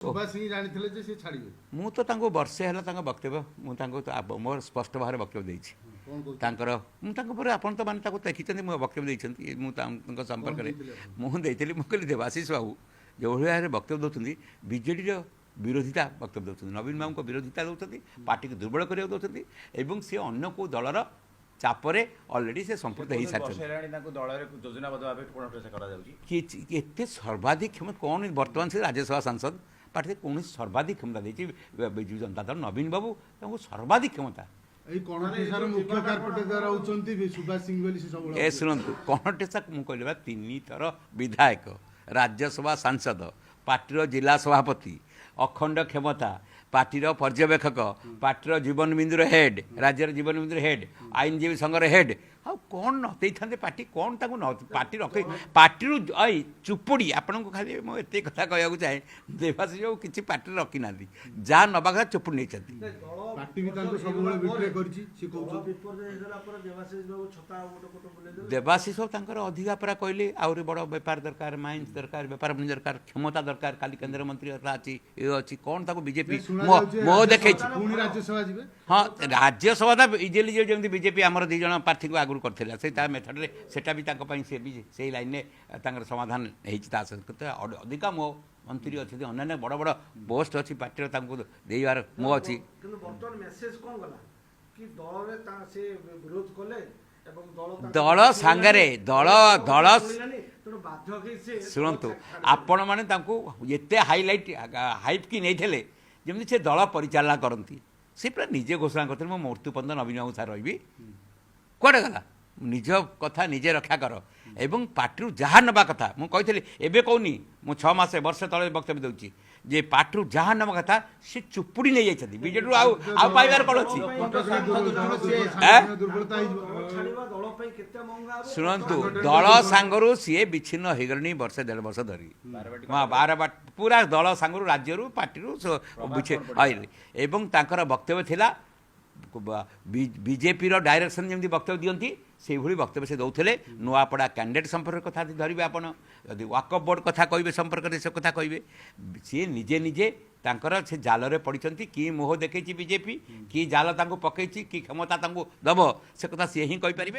ସୁଭାଷ ସିଂ ଜାଣିଥିଲେ ଯେ ସେ ଛାଡ଼ିବେ? ମୁଁ ତ ତାଙ୍କୁ ବର୍ଷେ ହେଲା ତାଙ୍କ ବକ୍ତବ୍ୟ, ମୁଁ ତାଙ୍କୁ ତ ମୋର ସ୍ପଷ୍ଟ ଭାବରେ ବକ୍ତବ୍ୟ ଦେଇଛି। କ'ଣ କହୁଛନ୍ତି? ତାଙ୍କର ମୁଁ ତାଙ୍କ ପରେ ଆପଣ ତ ମାନେ ତାକୁ ଦେଖିଛନ୍ତି, ମୁଁ ବକ୍ତବ୍ୟ ଦେଇଛନ୍ତି ମୁଁ ତାଙ୍କ ସମ୍ପର୍କରେ। ଦେଇଥିଲେ ଆପଣ? ମୁଁ ଦେଇଥିଲି, ମୁଁ କହିଲି ଦେବାଶିଷ ବାବୁ ଯେଉଁଭଳି ଭାବରେ ବକ୍ତବ୍ୟ ଦେଉଛନ୍ତି, ବିଜେଡ଼ିର ବିରୋଧିତା ବକ୍ତବ୍ୟ ଦେଉଛନ୍ତି, ନବୀନ ବାବୁଙ୍କ ବିରୋଧିତା ଦେଉଛନ୍ତି, ପାର୍ଟିକୁ ଦୁର୍ବଳ କରିବାକୁ ଦେଉଛନ୍ତି ଏବଂ ସେ ଅନ୍ୟ କେଉଁ ଦଳର ଚାପରେ ଅଲରେଡ଼ି ସେ ସମ୍ପୃକ୍ତ ବର୍ଷ ହେଇସାରିଛନ୍ତି। ହେଲାଣି ତାଙ୍କୁ ଦଳରେ ଯୋଜନାବଦ୍ଧ ଭାବେ କୋଣଠେସା କରାଯାଉଛି। କିଛି ଏତେ ସର୍ବାଧିକ କ୍ଷମତା କ'ଣ? ବର୍ତ୍ତମାନ ସେ ରାଜ୍ୟସଭା ସାଂସଦ, ପାର୍ଟିରେ କୌଣସି ସର୍ବାଧିକ କ୍ଷମତା ଦେଇଛି ବିଜୁ ଜନତା ଦଳ, ନବୀନ ବାବୁ ତାଙ୍କୁ ସର୍ବାଧିକ କ୍ଷମତା। ଏଇ କଣଠେସାର ମୁଖ୍ୟ କାର୍ପେଟଦାର ହଉଛନ୍ତି ସୁଭାଷ ସିଂ ବୋଲି ସେ ସବୁବେଳେ ଏ ଶୁଣନ୍ତୁ, କଣଠେସା ମୁଁ କହିଲି ବା, ତିନିଥର ବିଧାୟକ, ରାଜ୍ୟସଭା ସାଂସଦ, ପାର୍ଟିର ଜିଲ୍ଲା ସଭାପତି, ଅଖଣ୍ଡ କ୍ଷମତା, ପାର୍ଟିର ପର୍ଯ୍ୟବେକ୍ଷକ, ପାର୍ଟିର ଜୀବନ ବିନ୍ଦୁର ହେଡ୍, ରାଜ୍ୟର ଜୀବନ ବିନ୍ଦୁର ହେଡ୍, ଆଇନଜୀବୀ ସଂଘର ହେଡ୍, ଆଉ କ'ଣ ନ ଦେଇଥାନ୍ତେ ପାର୍ଟି? କ'ଣ ତାଙ୍କୁ ନ ପାର୍ଟି ରଖି ପାର୍ଟିରୁ ଏଇ ଚୁପୁଡ଼ି? ଆପଣଙ୍କୁ ଖାଲି ମୁଁ ଏତିକି କଥା କହିବାକୁ ଚାହେଁ, ଦେବାଶିଷ ବାବୁ କିଛି ପାର୍ଟିରେ ରଖିନାହାନ୍ତି, ଯାହା ନେବା କଥା ଚୁପୁଡ଼ି ନେଇଛନ୍ତି। ପାର୍ଟି ବି ତାଙ୍କୁ ସବୁବେଳେ ବିଟ୍ରେ କରିଛି ସେ ଦଳ କହୁଛନ୍ତି। ବିପର୍ଯ୍ୟୟ ହେଇଗଲା ପରେ ଦେବାଶିଷ ବାବୁ ଛତା ଆଉ ଗୋଟେ ପଟ ବୁଲେଇଦେଲେ। ଦେବାଶିଷ ବାବୁ ତାଙ୍କର ଅଧିକା ପରା କହିଲେ, ଆହୁରି ବଡ଼ ବେପାର ଦରକାର, ମାଇନ୍ସ ଦରକାର, ବେପାର ବାଣିଜ୍ୟ ଦରକାର, କ୍ଷମତା ଦରକାର, କାଲି କେନ୍ଦ୍ର ମନ୍ତ୍ରୀ କଥା ଅଛି, ଏ ଅଛି, କ'ଣ ତାକୁ ବିଜେପି ମୋ ଶୁଣାଯାଉଛି ମୋ ଦେଖେଇଛି। ପୁଣି ରାଜ୍ୟସଭା ଯିବେ। ହଁ, ରାଜ୍ୟସଭା ତ ଇଜିଲି ଯେମିତି ବିଜେପି ଆମର ଦୁଇ ଜଣ ପ୍ରାର୍ଥୀଙ୍କୁ ଆଗରୁ କରିଥିଲା, ସେଇ ତା ମେଥଡ଼ରେ ସେଟା ବି ତାଙ୍କ ପାଇଁ, ସେ ବି ସେଇ ଲାଇନରେ ତାଙ୍କର ସମାଧାନ ହେଇଛି। ତା ସହିତ ଅଧିକା ମୋ ମନ୍ତ୍ରୀ ଅଛନ୍ତି, ଅନ୍ୟାନ୍ୟ ବଡ଼ ବଡ଼ ପୋଷ୍ଟ ଅଛି ପାର୍ଟିର, ତାଙ୍କୁ ଦେଇବାର ମୋ ଅଛି। କିନ୍ତୁ ବର୍ତ୍ତମାନ ମେସେଜ କ'ଣ ଗଲା କି ଦଳରେ ସେ ବିରୋଧ କଲେ ଏବଂ ଦଳ ତାଙ୍କୁ ଦଳ ସାଙ୍ଗରେ ଦଳ ଶୁଣିଲାନି, ତେଣୁ ବାଧ୍ୟ ହେଇ ସେ ଶୁଣନ୍ତୁ, ଆପଣମାନେ ତାଙ୍କୁ ଏତେ ହାଇଲାଇଟ୍ ହାଇପ୍ କି ନେଇଥିଲେ, ଯେମିତି ସେ ଦଳ ପରିଚାଳନା କରନ୍ତି। ସେ ପୁରା ନିଜେ ଘୋଷଣା କରିଥିଲେ, ମୁଁ ମୃତ୍ୟୁ ପର୍ଯ୍ୟନ୍ତ ନବୀନ ବାବୁ ସାର୍ ରହିବି। କୁଆଡ଼େ ଗଲା? ନିଜ କଥା ନିଜେ ରକ୍ଷା କର ଏବଂ ପାର୍ଟିରୁ ଯାହା ନେବା କଥା, ମୁଁ କହିଥିଲି, ଏବେ କହୁନି, ମୁଁ 6 ମାସ ବର୍ଷେ ତଳେ ବକ୍ତବ୍ୟ ଦେଉଛି ଯେ ପାର୍ଟିରୁ ଯାହା ନେବା କଥା ସେ ଚୁପୁଡ଼ି ନେଇଯାଇଛନ୍ତି ବିଜେଡ଼ିରୁ। ଆଉ ଆଉ ପାଇବାର କ'ଣ ଅଛି? ସାଙ୍ଗଠନିକ ଦୁର୍ବଳତା ହେଇଯିବ। ଦଳ ଛାଡ଼ିବା ଦଳ ପାଇଁ କେତେ ମହଙ୍ଗା ହେବ? ଶୁଣନ୍ତୁ, ଦଳ ସାଙ୍ଗରୁ ସିଏ ବିଚ୍ଛିନ୍ନ ହେଇଗଲେଣି ବର୍ଷେ ଦେଢ଼ ବର୍ଷ ଧରି। ହଁ, ବାରବାଟ ପୁରା ଦଳ ସାଙ୍ଗରୁ, ରାଜ୍ୟରୁ, ପାର୍ଟିରୁ ବିଚ୍ଛିନ୍ନ ଏବଂ ତାଙ୍କର ବକ୍ତବ୍ୟ ଥିଲା ବିଜେପିର ଡାଇରେକ୍ସନ୍। ଯେମିତି ବକ୍ତବ୍ୟ ଦିଅନ୍ତି, ସେଇଭଳି ବକ୍ତବ୍ୟ ସେ ଦେଉଥିଲେ। ନୂଆପଡ଼ା କ୍ୟାଣ୍ଡିଡେଟ୍ ସମ୍ପର୍କରେ କଥା ଯଦି ଧରିବେ ଆପଣ, ଯଦି ୱାକଫ୍ ବୋର୍ଡ଼ କଥା କହିବେ ସମ୍ପର୍କରେ, ସେ କଥା କହିବେ, ସିଏ ନିଜେ ନିଜେ ତାଙ୍କର ସେ ଜାଲରେ ପଡ଼ିଛନ୍ତି। କି ମୋହ ଦେଖେଇଛି ବିଜେପି, କି ଜାଲ ତାଙ୍କୁ ପକେଇଛି, କି କ୍ଷମତା ତାଙ୍କୁ ଦେବ, ସେ କଥା ସିଏ ହିଁ କହିପାରିବେ।